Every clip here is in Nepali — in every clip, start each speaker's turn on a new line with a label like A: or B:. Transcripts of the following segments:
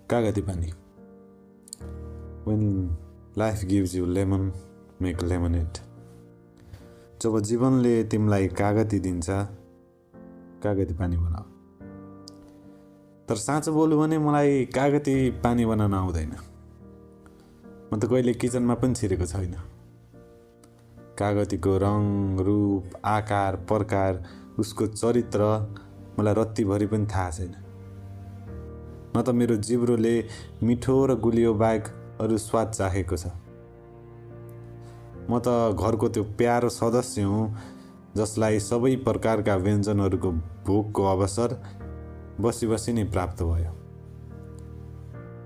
A: कागती पानी। When life gives you lemon, make lemonade। जब जीवनले तिमीलाई कागती दिन्छ, कागती पानी बनाऊ। तर साँचो बोलु भने मलाई कागती पानी बनाउन आउँदैन। म त कहिले किचनमा पनि छिरेको छैन। कागतीको रङ, रूप, आकार, प्रकार, उसको चरित्र मलाई रत्तिभरि पनि थाहा छैन। न त मेरो जिब्रोले मिठो र गुलियो बाहेक अरू स्वाद चाखेको छ। म त घरको त्यो प्यारो सदस्य हुँ जसलाई सबै प्रकारका व्यञ्जनहरूको भोकको अवसर बसी बसी नै प्राप्त भयो।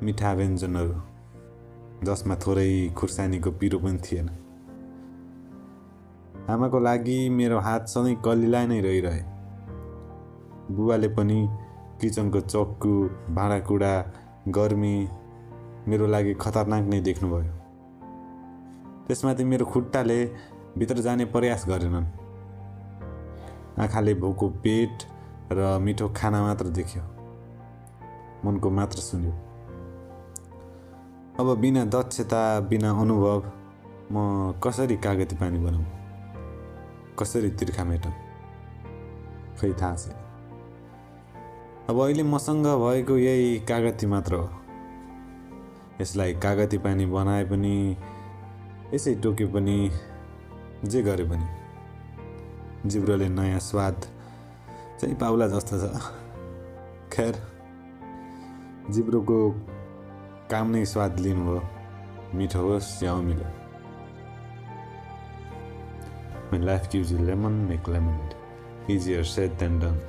A: मिठा व्यञ्जनहरू जसमा थोरै खुर्सानीको पिरो पनि थिएन। आमाको लागि मेरो हात सधैँ कलिला नै रहिरहे। बुबाले पनि किचनको चक्कु, भाँडाकुँडा, गर्मी मेरो लागि खतरनाक नै देख्नुभयो। त्यसमाथि मेरो खुट्टाले भित्र जाने प्रयास गरेनन्। आँखाले भोको पेट र मिठो खाना मात्र देख्यो, मनको मात्र सुन्यो। अब बिना दक्षता, बिना अनुभव म कसरी कागती पानी बनाऊँ, कसरी तिर्खा मेटौँ, खै थाहा छैन। अब अहिले मसँग भएको यही कागती मात्र हो। यसलाई कागती पानी बनाए पनि, यसै टोके पनि, जे गरे पनि जिब्रोले नयाँ स्वाद चाहिँ पाउला जस्तो छ। खैर, जिब्रोको काम नै स्वाद लिनु हो, मिठो होस् या अमिलो। When life gives you lemon, make lemonade. Easier said than done.